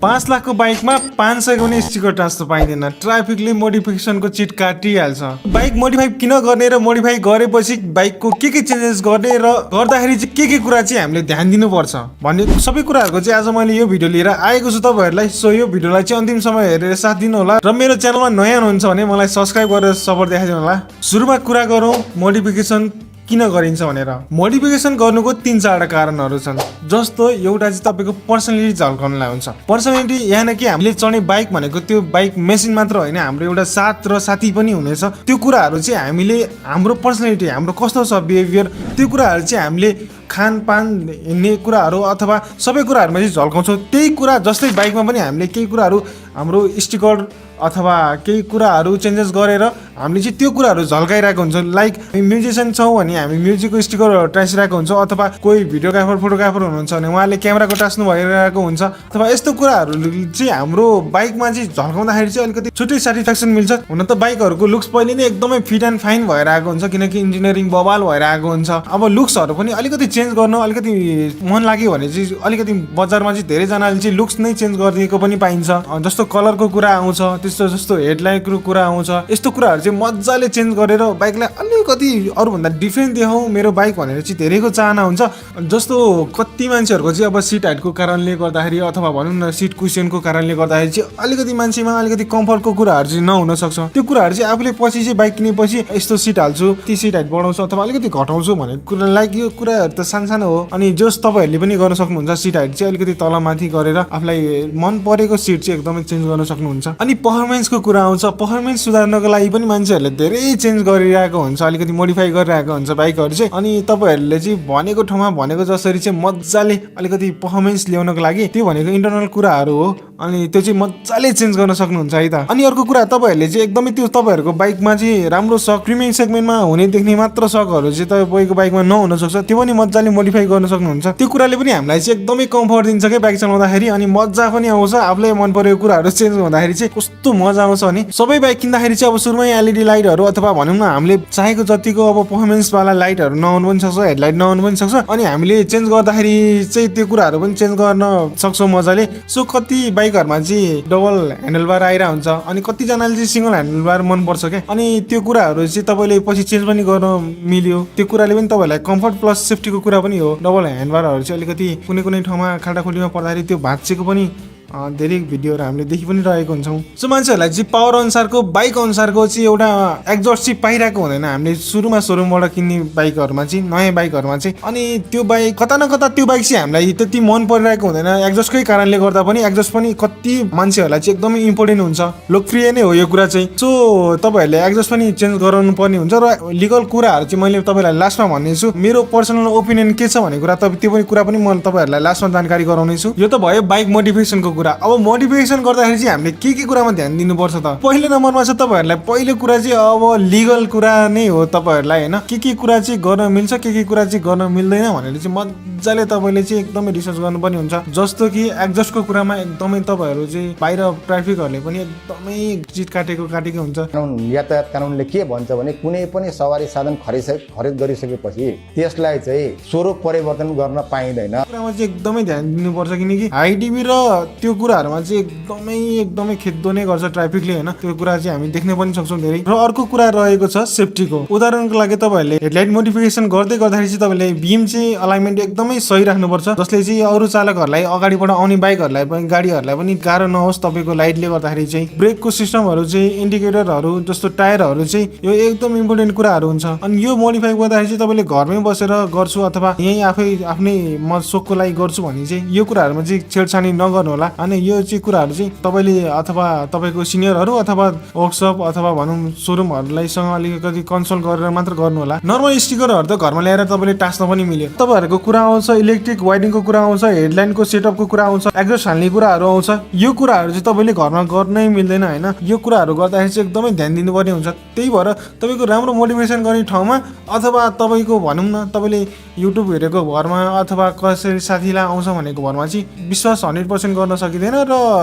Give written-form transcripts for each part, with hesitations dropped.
5 लाखको बाइकमा 500 को पनि स्टिकर टाँच्न पाइँदैन। ट्राफिकले मोडिफिकेसनको चिट काटिहाल्छ। बाइक मोडिफाई किन गर्ने र मोडिफाई गरेपछि बाइकको के चेन्जेस गर्ने र गर्दाखेरि चाहिँ के कुरा चाहिँ हामीले ध्यान दिनुपर्छ भन्ने सबै कुराहरूको चाहिँ आज मैले यो भिडियो लिएर आएको छु तपाईहरुलाई। सो यो भिडियोलाई चाहिँ अन्तिम समय हेरेर साथ दिनु होला र मेरो च्यानलमा नयाँ हुनुहुन्छ भने मलाई सब्स्क्राइब गरेर सपोर्ट देखाइदिनु होला। सुरुमा कुरा गरौँ मोडिफिकेसन किन गरिन्छ भनेर। मोडिफिकेसन गर्नुको 3-4 कारणहरू छन्। जस्तो एउटा चाहिँ तपाईको पर्सनालिटी झल्काउनलाई हुन्छ। पर्सनालिटी यहाँ कि हामीले चढ्ने बाइक भनेको त्यो बाइक मेसिन मात्र होइन, हाम्रो एउटा साथ र साथी पनि हुनेछ। त्यो कुराहरू चाहिँ हामीले हाम्रो पर्सनालिटी हाम्रो कस्तो छ बिहेभियर त्यो कुराहरू चाहिँ हामीले खानपान हिँड्ने कुराहरू अथवा सबै कुराहरूमा चाहिँ झल्काउँछौँ। त्यही कुरा जस्तै बाइकमा पनि हामीले केही कुराहरू हाम्रो स्टिकर अथवा केही कुराहरू चेन्जेस गरेर हामीले चाहिँ त्यो कुराहरू झल्काइरहेको हुन्छ। लाइक म्युजिसियन छौँ भने हामी म्युजिकको स्टिकरहरू टाँसिरहेको हुन्छ, अथवा कोही भिडियोग्राफर फोटोग्राफर हुनुहुन्छ भने उहाँले क्यामेराको टाँच्नु भइरहेको हुन्छ, अथवा यस्तो कुराहरू चाहिँ हाम्रो बाइकमा चाहिँ झल्काउँदाखेरि चाहिँ अलिकति छुट्टै सेटिस्फ्याक्सन मिल्छ। हुन त बाइकहरूको लुक्स पहिले नै एकदमै फिट एन्ड फाइन भएर आएको हुन्छ, किनकि इन्जिनियरिङ बवाल भएर आएको हुन्छ। अब लुक्सहरू पनि अलिकति चेन्ज गर्नु अलिकति मन लाग्यो भने चाहिँ अलिकति बजारमा चाहिँ धेरैजनाले चाहिँ लुक्स नै चेन्ज गरिदिएको पनि पाइन्छ। जस्तो कलरको कुरा आउँछ, त्यस्तो जस्तो हेडलाइटको कुरा आउँछ। यस्तो कुराहरू चाहिँ मजाले चेन्ज गरेर बाइकलाई अलिकति अरूभन्दा डिफ्रेन्ट देखाउँ मेरो बाइक भनेर चाहिँ धेरैको चाहना हुन्छ। जस्तो कति मान्छेहरूको चाहिँ अब सिट हाइटको कारणले गर्दाखेरि अथवा भनौँ न सिट कुसनको कारणले गर्दाखेरि चाहिँ अलिकति मान्छेमा अलिकति कम्फर्टको कुराहरू चाहिँ नहुन सक्छ। त्यो कुराहरू चाहिँ आफूले पछि चाहिँ बाइक किनेपछि यस्तो सिट हाल्छु, ती सिट हाइट बढाउँछु अथवा अलिकति घटाउँछु भन्ने कुरा लाइक यो कुराहरू त सानो हो। अनि जस तपाईँहरूले पनि गर्न सक्नुहुन्छ, सिट हाइट चाहिँ अलिकति तलमाथि गरेर आफूलाई मन परेको सिट चाहिँ एकदमै चेन्ज गर्न सक्नुहुन्छ। अनि पर्फर्मेन्सको कुरा आउँछ। पर्फर्मेन्स सुधार्नको लागि पनि मान्छेहरूले धेरै चेन्ज गरिरहेको हुन्छ, अलिकति मोडिफाई गरिरहेको हुन्छ बाइकहरू चाहिँ। अनि तपाईँहरूले चाहिँ भनेको ठाउँमा भनेको जसरी चाहिँ मजाले अलिकति पर्फर्मेन्स ल्याउनको लागि त्यो भनेको इन्टरनल कुराहरू हो, अनि त्यो चाहिँ मजाले चेन्ज गर्न सक्नुहुन्छ है त। अनि अर्को कुरा तपाईँहरूले चाहिँ एकदमै त्यो तपाईँहरूको बाइकमा चाहिँ राम्रो सक प्रिमियम सेगमेन्टमा हुने देख्ने मात्र सकहरू चाहिँ तपाईँको बाइकमा नहुन सक्छ, त्यो पनि मजाले मोडिफाई गर्न सक्नुहुन्छ। त्यो कुराले पनि हामीलाई चाहिँ एकदमै कम्फर्ट दिन्छ क्या बाइक चलाउँदाखेरि, अनि मजा पनि आउँछ। आफूलाई मन परेको कुराहरू चेन्ज हुँदाखेरि चाहिँ कस्तो मजा आउँछ भने सबै बाइक किन्दाखेरि चाहिँ अब सुरुमै एलइडी लाइटहरू अथवा भनौँ न हामीले चाहेको जतिको अब पर्फर्मेन्सवाला लाइटहरू नआउनु पनि सक्छ, हेडलाइट नआउनु पनि सक्छ, अनि हामीले चेन्ज गर्दाखेरि चाहिँ त्यो कुराहरू पनि चेन्ज गर्न सक्छौँ मजाले। सो कति बाइकहरूमा चाहिँ डबल ह्यान्डलबार आइरहेको हुन्छ, अनि कतिजनाले चाहिँ सिङ्गल ह्यान्डलबार मनपर्छ क्या। अनि त्यो कुराहरू चाहिँ तपाईँले पछि चेन्ज पनि गर्न मिल्यो। त्यो कुराले पनि तपाईँलाई कम्फर्ट प्लस सेफ्टीको कुरा पनि हो। डबल ह्यान्डबारहरू चाहिँ अलिकति कुनै ठाउँमा खाल्टाखुल्टीमा पर्दाखेरि त्यो भाँचिएको पनि धेरै भिडियोहरू हामीले देखि पनि रहेको हुन्छौँ। सो मान्छेहरूलाई चाहिँ पावर अनुसारको बाइक अनुसारको चाहिँ एउटा एक्जस्ट चाहिँ पाइरहेको हुँदैन हामीले सुरुमा सोरुमबाट किन्ने बाइकहरूमा चाहिँ, नयाँ बाइकहरूमा चाहिँ। अनि त्यो बाइक कता न कता त्यो बाइक चाहिँ हामीलाई त्यति मन परिरहेको हुँदैन एक्जस्टकै कारणले गर्दा पनि। एक्जस्ट पनि कति मान्छेहरूलाई चाहिँ एकदमै इम्पोर्टेन्ट हुन्छ, लोकप्रिय नै हो यो कुरा चाहिँ। सो तपाईँहरूले एक्जस्ट पनि चेन्ज गराउनु पर्ने हुन्छ। र लिगल कुराहरू चाहिँ मैले तपाईँलाई लास्टमा भन्नेछु, मेरो पर्सनल ओपिनियन के छ भन्ने कुरा त्यो कुरा पनि म तपाईँहरूलाई लास्टमा जानकारी गराउनेछु। यो त भयो बाइक मोडिफिकेसनको कुरा। अब मोडिफिकेसन गर्दाखेरि चाहिँ हामीले के कुरामा ध्यान दिनुपर्छ त? पहिलो नम्बरमा छ तपाईँहरूलाई पहिलो कुरा चाहिँ अब लिगल कुरा नै हो तपाईँहरूलाई होइन। के कुरा चाहिँ गर्न मिल्छ, के कुरा चाहिँ गर्न मिल्दैन भनेर चाहिँ मजाले तपाईँले चाहिँ एकदमै रिसर्च गर्नुपर्ने हुन्छ। जस्तो कि एक्जस्टको कुरामा एकदमै तपाईँहरू चाहिँ बाहिर ट्राफिकहरूले पनि एकदमै चिट काटेकै हुन्छ। यातायात कानुनले के भन्छ भने कुनै पनि सवारी साधन खरिद गरिसकेपछि त्यसलाई चाहिँ स्वरूप परिवर्तन गर्न पाइँदैन। कुरामा चाहिँ एकदमै ध्यान दिनुपर्छ, किनकि हाइडिबी र त्यो कुराहरूमा चाहिँ एकदमै खेद्दो नै गर्छ ट्राफिकले होइन। त्यो कुरा चाहिँ हामी देख्न पनि सक्छौँ धेरै। र अर्को कुरा रहेको छ सेफ्टीको। उदाहरणको लागि तपाईँहरूले हेडलाइट मोडिफिकेसन गर्दाखेरि चाहिँ तपाईँले बिम चाहिँ अलाइनमेन्ट एकदमै सही राख्नुपर्छ, जसले चाहिँ अरू चालकहरूलाई अगाडिबाट आउने बाइकहरूलाई पनि गाडीहरूलाई पनि गाह्रो नहोस् तपाईँको लाइटले गर्दाखेरि चाहिँ। ब्रेकको सिस्टमहरू चाहिँ इन्डिकेटरहरू जस्तो टायरहरू चाहिँ यो एकदम इम्पोर्टेन्ट कुराहरू हुन्छ। अनि यो मोडिफाई गर्दाखेरि चाहिँ तपाईँले घरमै बसेर गर्छु अथवा यहीँ आफ्नै म सोखको लागि गर्छु भने चाहिँ यो कुराहरूमा चाहिँ छेडछाडी नगर्नु होला। अनि यो चाहिँ कुराहरू चाहिँ तपाईँले अथवा तपाईँको सिनियरहरू अथवा वर्कसप अथवा भनौँ सोरुमहरूलाईसँग अलिकति कन्सल्ट गरेर मात्र गर्नु होला। नर्मल स्टिकरहरू त घरमा ल्याएर तपाईँले टाँच्न पनि मिल्यो। तपाईँहरूको कुरा आउँछ इलेक्ट्रिक वाइरिङको कुरा आउँछ, हेडलाइनको सेटअपको कुरा आउँछ, एक्जस्ट हाल्ने कुराहरू आउँछ। यो कुराहरू चाहिँ तपाईँले घरमा गर्नै मिल्दैन होइन। यो कुराहरू गर्दाखेरि चाहिँ एकदमै ध्यान दिनुपर्ने हुन्छ। त्यही भएर तपाईँको राम्रो मोटिभेसन गर्ने ठाउँमा अथवा तपाईँको भनौँ न तपाईँले युट्युब हेरेको घरमा अथवा कसरी साथीलाई आउँछ भनेको घरमा चाहिँ विश्वास 100% गर्न सकिँदैन र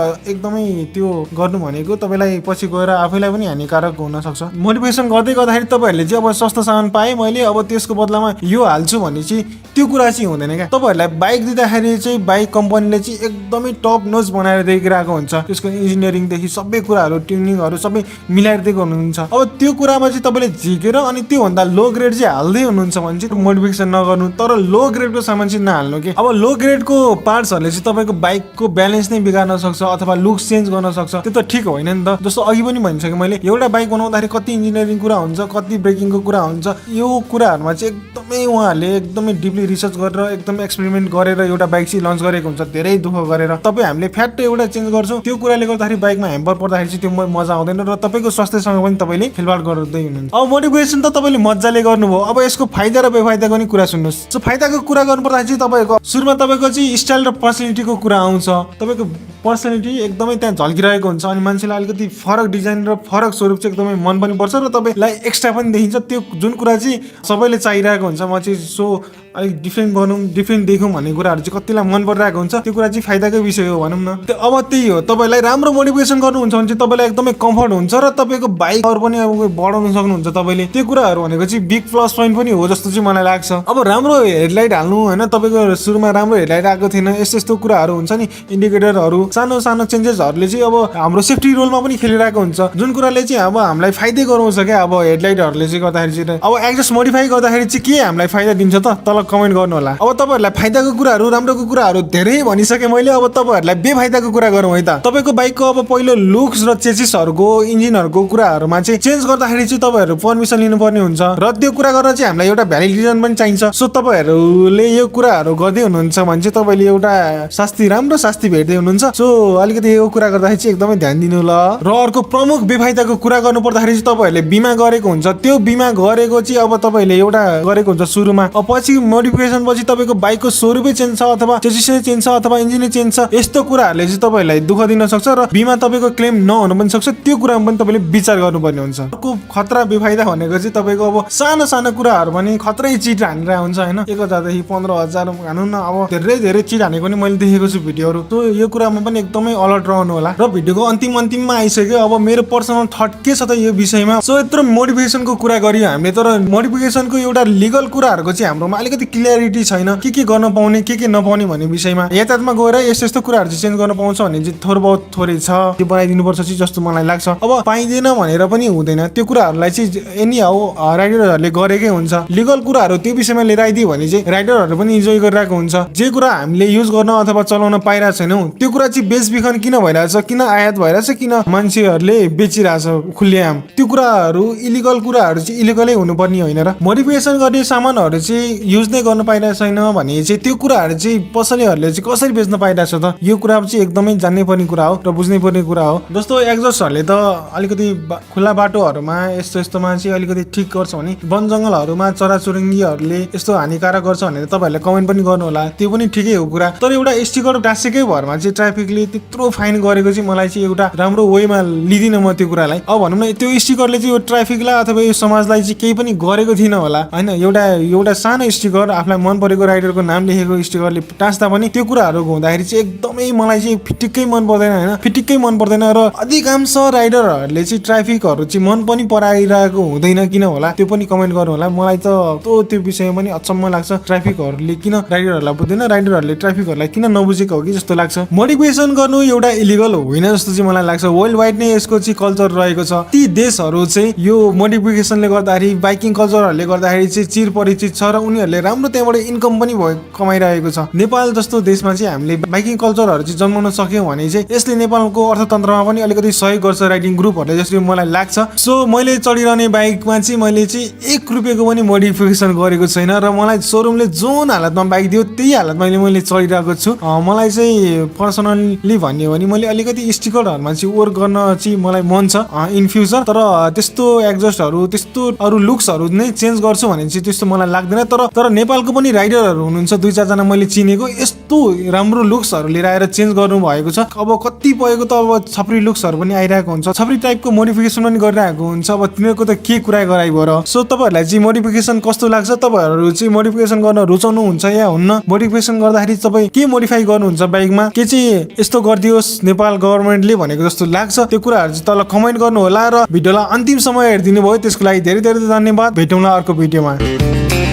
एकदमै त्यो गर्नु भनेको तपाईँलाई पछि गएर आफैलाई पनि हानिकारक हुन सक्छ। मोडिफिकेसन गर्दै गर्दाखेरि तपाईँहरूले चाहिँ अब सस्तो सामान पाएँ मैले अब त्यसको बदलामा यो हाल्छु भने चाहिँ त्यो कुरा चाहिँ हुँदैन क्या। तपाईँहरूलाई बाइक दिँदाखेरि चाहिँ बाइक कम्पनीले चाहिँ एकदमै टप नोच बनाएर दिइरहेको हुन्छ, त्यसको इन्जिनियरिङदेखि सबै कुराहरू ट्युनिङहरू सबै मिलाएर दिएको हुनुहुन्छ। अब त्यो कुरामा चाहिँ तपाईँले झिकेर अनि त्योभन्दा लो ग्रेड चाहिँ हाल्दै हुनुहुन्छ भने चाहिँ मोडिफिकेसन नगर्नु, तर लो ग्रेडको सामान चाहिँ नहाल्नु कि। अब लो ग्रेडको पार्ट्सहरूले चाहिँ तपाईँको बाइकको ब्यालेन्स नै बिगार्न सक्छ अथवा लुक्स चेन्ज गर्न सक्छ, त्यो त ठिक होइन नि त। जस्तो अघि पनि भनिसकेँ मैले, एउटा बाइक बनाउँदाखेरि कति इन्जिनियरिङ कुरा हुन्छ, कति ब्रेकिङको कुरा हुन्छ, यो कुराहरूमा चाहिँ एकदमै उहाँहरूले एकदमै डिपली रिसर्च गरेर एकदमै एक्सपेरिमेन्ट गरेर एउटा बाइक चाहिँ लन्च गरेको हुन्छ, धेरै दुःख गरेर। तपाईँ हामीले फ्याट एउटा चेन्ज गर्छौँ, त्यो कुराले गर्दाखेरि बाइकमा ह्याम्पर पर्दाखेरि चाहिँ त्यो मजा आउँदैन र तपाईँको स्वास्थ्यसँग पनि तपाईँले खेलवाड गर्दै हुनुहुन्छ। अब मोडिफिकेसन त तपाईँले मजाले गर्नुभयो, अब यसको फाइदा र बेफाइदाको पनि कुरा सुन्नुहोस्। सो फाइदाको कुरा गर्नुपर्दाखेरि चाहिँ तपाईँको सुरुमा तपाईँको चाहिँ स्टाइल र पर्सनालिटीको कुरा आउँछ। तपाईँको पर्सनालिटी एकदमै त्यहाँ झल्किरहेको हुन्छ अनि मान्छेलाई अलिकति फरक डिजाइन र फरक स्वरूप चाहिँ एकदमै मन पनि पर्छ र तपाईँलाई एक्स्ट्रा पनि देखिन्छ। त्यो जुन कुरा चाहिँ सबैले चाहिरहेको हुन्छ, म चाहिँ सो अलिक डिफ्रेन्ट बनौँ, डिफ्रेन्ट देखौँ भन्ने कुराहरू चाहिँ कतिलाई मन परिरहेको हुन्छ, त्यो कुरा चाहिँ फाइदाकै विषय हो भनौँ न। अब त्यही हो, तपाईँलाई राम्रो मोडिफिकेसन गर्नुहुन्छ भने चाहिँ तपाईँलाई एकदमै कम्फर्ट हुन्छ र तपाईँको बाइकहरू पनि अब बढाउन सक्नुहुन्छ तपाईँले। त्यो कुराहरू भनेको चाहिँ बिग प्लस पोइन्ट पनि हो जस्तो चाहिँ मलाई लाग्छ। अब राम्रो हेडलाइट हाल्नु होइन, तपाईँको सुरुमा राम्रो हेडलाइट आएको थिएन, यस्तो यस्तो कुराहरू हुन्छ नि, इन्डिकेटरहरू सानो सानो चेन्जेसहरूले चाहिँ अब हाम्रो सेफ्टी रोलमा पनि खेलिरहेको हुन्छ, जुन कुराले चाहिँ अब हामीलाई फाइदै गराउँछ क्या। अब हेडलाइटहरूले चाहिँ गर्दाखेरि चाहिँ अब एक्जस्ट मोडिफाई गर्दाखेरि चाहिँ के हामीलाई फाइदा दिन्छ त, तल कमेन्ट गर्नु होला। अब तपाईँहरूलाई फाइदाको कुराहरू राम्रोको कुराहरू धेरै भनिसकेँ मैले, अब तपाईँहरूलाई बेफाइदाको कुरा गरौँ है त। तपाईँको बाइकको अब पहिलो लुक्स र चेसिसहरूको इन्जिनहरूको कुराहरूमा चाहिँ चेन्ज गर्दाखेरि चाहिँ तपाईँहरू पर्मिसन लिनुपर्ने हुन्छ र त्यो कुरा गर्न चाहिँ हामीलाई एउटा भ्यालिड रिजन पनि चाहिन्छ। सो तपाईँहरूले यो कुराहरू गर्दै हुनुहुन्छ भने चाहिँ तपाईँले एउटा शास्ति, राम्रो शास्ति भेट्दै हुनुहुन्छ। सो अलिकति यो कुरा गर्दाखेरि चाहिँ एकदमै ध्यान दिनु ल। र अर्को प्रमुख बेफाइदाको कुरा गर्नु पर्दाखेरि चाहिँ तपाईँहरूले बिमा गरेको हुन्छ, त्यो बिमा गरेको चाहिँ अब तपाईँले एउटा गरेको हुन्छ सुरुमा, अब पछि मोडिफिकेसन पछि तपाईँको बाइकको स्वरूपै चेन्ज छ अथवा चेसिसै चेन्ज छ अथवा इन्जिनै चेन्ज छ, यस्तो कुराहरूले चाहिँ तपाईँलाई दुःख दिन सक्छ र बिमा तपाईँको क्लेम नहुनु पनि सक्छ। त्यो कुरामा पनि तपाईँले विचार गर्नुपर्ने हुन्छ। अर्को खतरा बेफाइदा भनेको चाहिँ तपाईँको अब सानो सानो कुराहरू पनि खतरै चिट हानेर हुन्छ होइन, 1000देखि 15000 भनौँ न, अब धेरै धेरै चिट हानेको पनि मैले देखेको छु भिडियोहरू। त्यो यो कुरामा पनि एकदमै अलर्ट रहनु होला। र भिडियोको अन्तिममा आइसक्यो, अब मेरो पर्सनल थट के छ त यो विषयमा। सो यत्रो मोडिफिकेसनको कुरा गरियो हामीले, तर मोडिफिकेसनको एउटा लिगल कुराहरूको चाहिँ हाम्रोमा अलिकति क्लियरिटी छैन, के गर्न पाउने के नपाउने भन्ने विषयमा। यातायातमा गएर यस्तो यस्तो कुराहरू चाहिँ चेन्ज गर्न पाउँछ भने चाहिँ थोर बहुत थोरै छ, त्यो बनाइदिनुपर्छ चाहिँ जस्तो मलाई लाग्छ। अब पाइँदैन भनेर पनि हुँदैन, त्यो कुराहरूलाई चाहिँ एनी हाउ राइडरहरूले गरेकै हुन्छ। लिगल कुराहरू त्यो विषयमा लिएर आइदियो भने चाहिँ राइडरहरू पनि इन्जोय गरिरहेको हुन्छ। जे कुरा हामीले युज गर्न अथवा चलाउन पाइरहेको छैनौँ, त्यो कुरा चाहिँ बेचबिखन किन भइरहेछ, किन आयात भइरहेछ, किन मान्छेहरूले बेचिरहेछ खुल्लेआम, त्यो कुराहरू इलिगल कुराहरू चाहिँ इलिगलै हुनुपर्ने होइन। र मोडिफिकेसन गर्ने सामानहरू चाहिँ युज नै गर्न पाइरहेको छैन भने चाहिँ त्यो कुराहरू चाहिँ पसलेहरूले चाहिँ कसरी बेच्न पाइरहेछ त, यो कुरा चाहिँ एकदमै जान्नै पर्ने कुरा हो र बुझ्नै पर्ने कुरा हो। जस्तो एक्जस्टहरूले त अलिकति खुला बाटोहरूमा यस्तो यस्तोमा चाहिँ अलिकति ठिक गर्छ भने वन जङ्गलहरूमा चराचुरुङ्गीहरूले यस्तो हानिकारक गर्छ भनेर तपाईँहरूले कमेन्ट पनि गर्नु होला, त्यो पनि ठिकै हो कुरा। तर एउटा स्टिकर टाँसेकै भरमा चाहिँ ट्राफिकले त्यत्रो फाइन गरेको चाहिँ मलाई चाहिँ एउटा राम्रो वेमा लिदिनँ म त्यो कुरालाई। अब भनौँ न त्यो स्टिकरले चाहिँ यो ट्राफिकलाई अथवा यो समाजलाई चाहिँ केही पनि गरेको थिएन होला होइन। एउटा सानो स्टिकर, आफूलाई मन परेको राइडरको नाम लेखेको स्टिकरले टाँस्दा पनि त्यो कुराहरू हुँदाखेरि चाहिँ एकदमै मलाई चाहिँ फिटिक्कै मन पर्दैन होइन, फिटिक्कै मन पर्दैन। र अधिकांश राइडरहरूले चाहिँ ट्राफिकहरू चाहिँ मन पनि पराइरहेको हुँदैन, किन होला त्यो पनि कमेन्ट गर्नु होला। मलाई त त्यो विषयमा पनि अचम्म लाग्छ, ट्राफिकहरूले किन राइडरहरूलाई बुझ्दैन, राइडरहरूले ट्राफिकहरूलाई किन नबुझेको हो कि जस्तो लाग्छ। मोडिफिकेसन गर्नु एउटा इलिगल होइन जस्तो चाहिँ मलाई लाग्छ। वर्ल्ड वाइड नै यसको चाहिँ कल्चर रहेको छ। ती देशहरू चाहिँ यो मोडिफिकेसनले गर्दाखेरि बाइकिङ कल्चरहरूले गर्दाखेरि चाहिँ चिर परिचित छ र उनीहरूले राम्रो त्यहाँबाट इन्कम पनि कमाइरहेको छ। नेपाल जस्तो देशमा चाहिँ हामीले बाइकिङ कल्चरहरू चाहिँ जन्माउन सक्यौँ भने चाहिँ यसले नेपालको अर्थतन्त्रमा पनि अलिकति सहयोग गर्छ राइडिङ ग्रुपहरूले, जस्तो मलाई लाग्छ। सो मैले चढिरहने बाइकमा चाहिँ मैले चाहिँ 1 रुपियाँको पनि मोडिफिकेसन गरेको छैन र मलाई सोरुमले जुन हालतमा बाइक दियो त्यही हालतमा मैले चढिरहेको छु। मलाई चाहिँ पर्सनल्ली भन्यो भने मैले अलिकति स्टिकरहरूमा चाहिँ वर्क गर्न चाहिँ मलाई मन छ इन फ्युचर, तर त्यस्तो एक्जस्टहरू त्यस्तो अरू लुक्सहरू नै चेन्ज गर्छु भने चाहिँ त्यस्तो मलाई लाग्दैन। तर नेपालको पनि राइडरहरू हुनुहुन्छ 2-4 जना मैले चिनेको यस्तो राम्रो लुक्सहरू लिएर आएर चेन्ज गर्नु भएको छ। अब कतिपयको त अब छपरी लुक्सहरू पनि आइरहेको हुन्छ, छपरी टाइपको मोडिफिकेसन पनि गरिरहेको हुन्छ। अब तिनीहरूको त के कुरा गराइ भएर। सो तपाईँहरूलाई चाहिँ मोडिफिकेसन कस्तो लाग्छ, तपाईँहरू चाहिँ मोडिफिकेसन गर्न रुचाउनुहुन्छ या हुन्न, मोडिफिकेसन गर्दाखेरि तपाईँ के मोडिफाई गर्नुहुन्छ बाइकमा, के चाहिँ यस्तो गरिदियोस् नेपाल गभर्मेन्टले भनेको जस्तो लाग्छ, त्यो कुराहरू चाहिँ तल कमेन्ट गर्नु होला र भिडियोलाई अन्तिमसम्म हेरिदिनु भयो त्यसको लागि धेरै धेरै धन्यवाद। भेटौँला अर्को भिडियोमा।